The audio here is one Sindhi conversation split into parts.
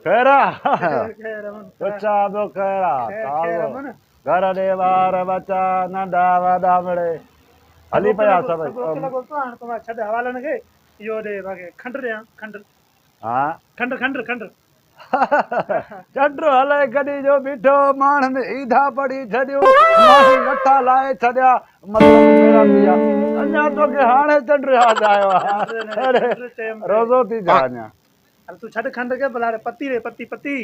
خير آ پڇان ٿو خير آ گهر ڏي ٻار ٻچا ننڍا وڏا مڙئي هلي پيا سڀئي ڇڏ حوالن کي اهو ڏي باقي کنڊ ڏيان کنڊ ها کنڊ کنڊ کنڊ چنڊ هلئي گڏي جو بيٺو ماڻهن عيدا پڙهي ڇڏيون ماڻهن لٺا لاهي ڇڏيا مطلب ميرا ٿي ويا اڃا توکي هاڻي چنڊ ياد آيو آهي روزو ٿي ڇا اڃا. هل تون ڇڏ کنڊ کي ڀلا پتي ڏي پتي پتي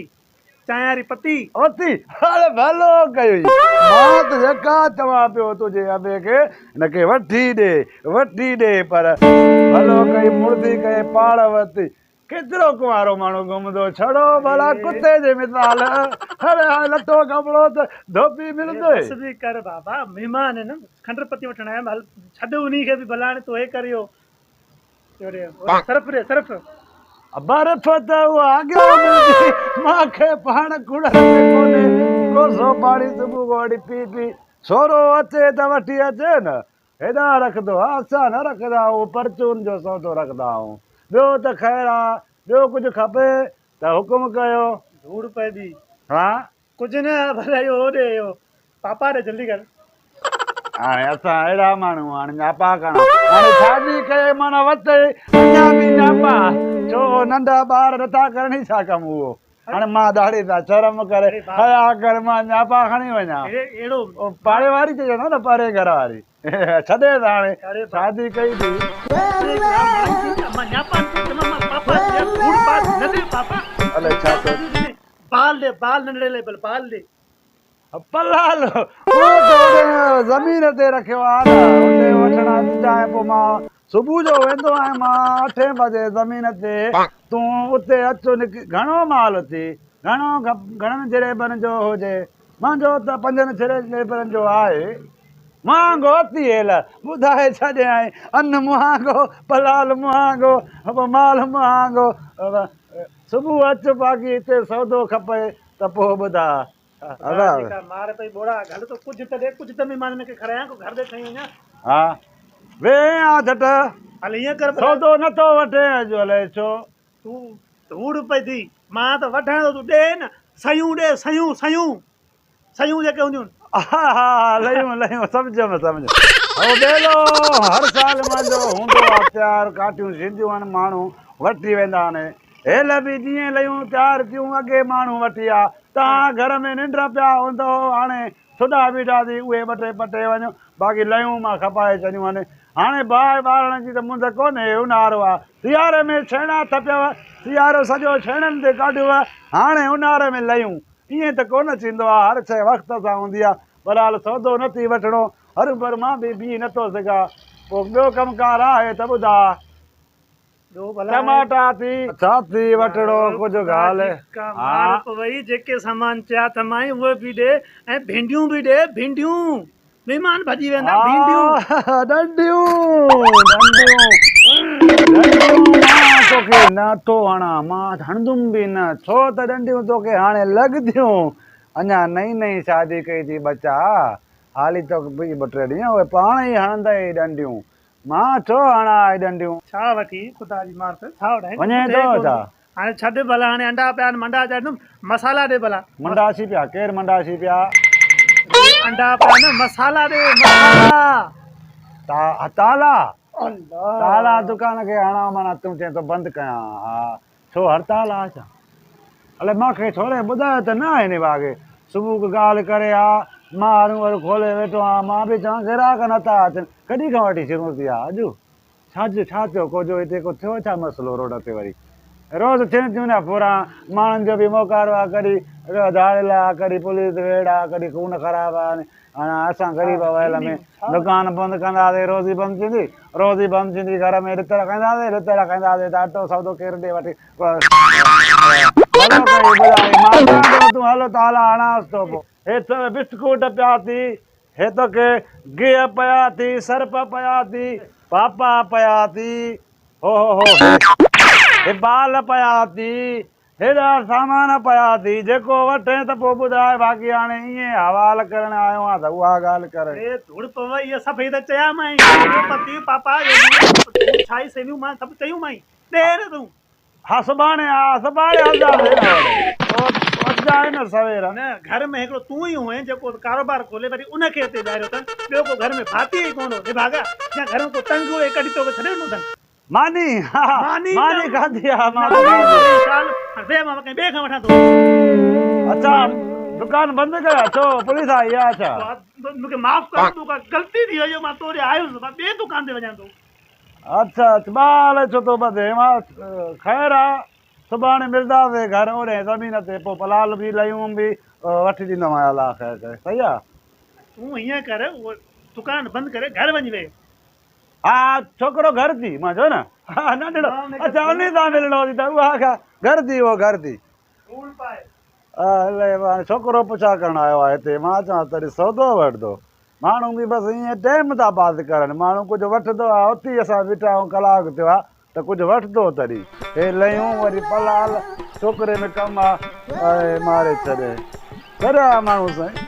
چانهه واري پتي. پتي هاڻي ڀلو ڪيوئي مان ته يڪا چوان پيو تنهنجي ابي کي هن کي وٺي ڏي وٺي ڏي پر ڀلو ڪئي مڙسي ڪئي پاڻ ورتي ڪيترو ڪنوارو ماڻهو گهمندو ڇڙو ڀلا ڪتي جي مثال هاڻي هاڻي لٽو ڪپڙو ته ڌوپي ملندوئي. بس به ڪر بابا مهمان آهن کنڊ پتي وٺڻ آيا آهن هل ڇڏ انهي کي به ڀلا هاڻي تون هي ڪر اهو سرف ڏي سرف. برف ته اها اڳيان ملندي مان کي پاڻ ڪڙهڻ ۾ ڪونهي ڪوسو پاڻي صبح کان وٺي پي پي سورو اچي ته وٺي اچي نه هيڏانهن رکندو ها اسان نه رکندا آهيون پرچون جو سودو رکندا آهيون ٻيو ته خير آ ٻيو ڪجهه کپي ته حڪم ڪيو. ڌوڙ پئي ٻي. ها. ڪجهه نه ڀلا اهو هو ڏي اهو پاپا ڏي جلدي ڪر. هاڻي اسان اهڙا ماڻهو هاڻي نياپا ڪرڻ هاڻي شادي ڪئي معنيٰ وتئي اڃا به نياپا ڇو ننڍا ٻار نٿا ڪرن ئي ڇا ڪم اهو هاڻي مان ڏاڙهي تان شرم ڪري حيا ڪري مان نياپا کڻي وڃان اهڙو پاڙي واري چئجي نه پري گهر واري ڇڏي ته هاڻي شادي ڪئي ٿي. الائي ڇا ٿو. بال ڏي بال ننڍڙي لئي بل بال ڏي. پلال اهو ته هوڏي زمين تي رکيو آ نه اتي وٺڻ اچجانء پوء مان صبح جو ويندو آهيان مان اٺين بجي زمين تي تون اتي اچ گهڻو مال اٿي گهڻو گهڻن جريبن جو هجي منهنجو ته پنجن جريبن جو آهي مهانگو اٿي هيل ٻڌائي ڇڏيائين ان مهانگو پلال مهانگو مال مهانگو صبح اچ باقي هتي سودو کپئي ته پوء ٻڌاء. ادا جيڪا مار پئي ٻوڙا گهل تو ڪجهه ته ڏي ڪجهه ته مهمانن کي کارايان ڪو گهر ڏي کڻي وڃان. ها ويهين آ جهٽ. هل ائين ڪر ڀلا. سودو نه ٿو وٺين اڄ الائي ڇو. تون ڌوڙ پئي ٿي مان ته وٺان ٿو تون ڏي نه سيون ڏي سيون سيون سيون جيڪي هونديون. ها ها ليون ليون سمجهيم سمجهيم. هو ٻيلو هر سال منهنجو هوندو آ تيار ڪاٺيون ٿينديون آهن ماڻهو وٺي ويندا آهن. هيل به جيئن ليون تيار ٿيون اڳي ماڻهو وٺي آ تان گهر ۾ ننڊ پيا هوندؤ هاڻي ٿڏا بيٺا ٿي اهي ٻه ٽي پٽي وڃو باقي ليون مان کپائي ڇڏيون آهن هاڻي باهه ٻارڻ جي ته مند ڪونهي اونهارو آ سياري ۾ ڇيڻا ٿپيو سيارو سڄو ڇيڻن تي ڪاڍيو هاڻي اونهاري ۾ ليون ائين ته ڪونه ٿيندو آ هر شيء وقت سان هوندي آ بهرحال سودو نه ٿي وٺڻو هروڀرو مان به بيهي نٿو سگهان پوء ٻيو ڪم ڪار آهي ته ٻڌاء. ٽماٽا ٿي ڇا ٿي وٺڻو ڪجهه ڳالهه مار پوي جيڪي سامان چيا اٿمائين اهي به ڏي ۽ ڀينڊيون به ڏي ڀينڊيون مهمان ڀڄي ويندا ڀينڊيون. ڏنڊيون ڏنڊيون ڏنڊيون مان توکي نه ٿو هڻان مان هڻندم به نه ڇو ته ڏنڊيون توکي هاڻي لڳنديون اڃا نئين نئين شادي ڪئي ٿي ٻچا حالي توکي ٻه ٽي ڏينهن اهي پاڻ ئي هڻندئي ڏنڊيون مان ڇو هڻان اهي ڏنڊيون؟ ڇا وٺي خدا جي مار ته ڇا وٺائين؟ وڃين ٿو ڇا؟ هاڻي ڇڏ ڀلا هاڻي انڊا پيا آهن منڊا چاڙهيندم مسالا ڏي ڀلا. منڊا ڇي پيا؟ ڪير منڊا ڇي پيا؟ انڊا پيا نه مسالا ڏي مسالا. تالا تالا دڪان کي هڻان معنيٰ تون چئين ٿو بند ڪيان ها ڇو هڙتال آ ڇا؟ الائي مان کي ڇوري ٻڌايو ته نه آهي نڀاڳي صبح ڪو ڳالهه ڪري ها مان هرون ڀرون کولي ويٺو آهيان مان به چوان گراهڪ نٿا اچن ڪڏهن کان وٺي شروع ٿي آ اڄ ڇا جو ڇا ٿيو ڪو جو هتي ڪو ٿيو ڇا مسئلو روڊ تي وري روز ٿين ٿيون نه ڦران ماڻهن جو به موڪارو آ ڪڏهن ڌاڙيل آ ڪڏهن پوليس ويڙهه آ ڪڏهن خون خراب آ هاڻي اسان غريب ويل ۾ دڪان بند ڪنداسين روزي بند ٿيندي روزي بند ٿيندي گهر ۾ رتڙ کائينداسين رتڙ کائينداسين ته اٽو سودو ڪير ڏي وٺي ڀلو ڪئي ٻڌائي مان چوان ٿو تون هل تالا هڻانس ٿو پوء هي ته بسڪوٽ پيا ٿي هي توکي گيهه پيا ٿي سرپ پيا ٿي پاپا پيا ٿي هو هو هو هي بال پيا ٿي. هيڏا سامان پيا اٿئي، جيڪو وٺين ته پوء ٻڌاء، باقي هاڻي ائين حوال ڪرڻ آيو آهيان ته اها ڳالهه ڪر. اڙي ڌوڙ پوي، اهي سڀئي ته چيامانء، اهو پتي، پاپا، اهو ڇائي سيويون مان سڀ چيومانء، ڏي نه تون. ها سڀاڻي ها سڀاڻي هلنداسين نه وري پوء اچجانء نه سوير. نه گهر ۾ هڪڙو تون ئي هئين جيڪو ڪاروبار کولي وري ان کي اتي ڏياريو اٿن، ٻيو ڪو گهر ۾ ڀاتي ئي ڪونه هو نڀاڳا، يا گهر ۾ ڪو تنگ هئي ڪڍي توکي ڇڏي ڏنو اٿن. ماني ها ماني کاڌي ها مان ته شال ويهه مان ڪنهن ٻئي کان وٺان ٿو. اڇا دڪان بند ڪيا ڇو پوليس آئي آ ڇا. مونکي معاف ڪر مون کان غلطي ٿي وئي مان تو ڏي آيس مان ٻئي دڪان تي وڃان ٿو. اڇا اڇا ٻال ڇو ٿو ٻڌين مان خير آ سڀاڻي ملداسي گهر اوڏي زمين تي پوء پلال به ليون به وٺي ڏيندومانء الله خير ڪري صحيح آ. تون هيئن ڪر اهو دڪان بند ڪري گهر وڃي ويهه. ها ڇوڪرو گهر ٿي مان چيو نه ها ننڍڙو اڇا انهي سان ملڻو هجي ته اها کا گهر ٿي اهو گهر ٿي الائي ڇوڪرو پڇا ڪرڻ آيو آهي هتي مان چوان ته سودو وٺندو ماڻهو به بس ائين ٽيم ٿا پاس ڪرن ماڻهو ڪجهه وٺندو آهي اتي اسان بيٺا آهيون ڪلاڪ ٿيو آهي ته ڪجهه وٺندو تڏهن هي ليون وري پلال ڇوڪري ۾ ڪم آ ماري ڇڏي ڇڏيا ماڻهو سائين.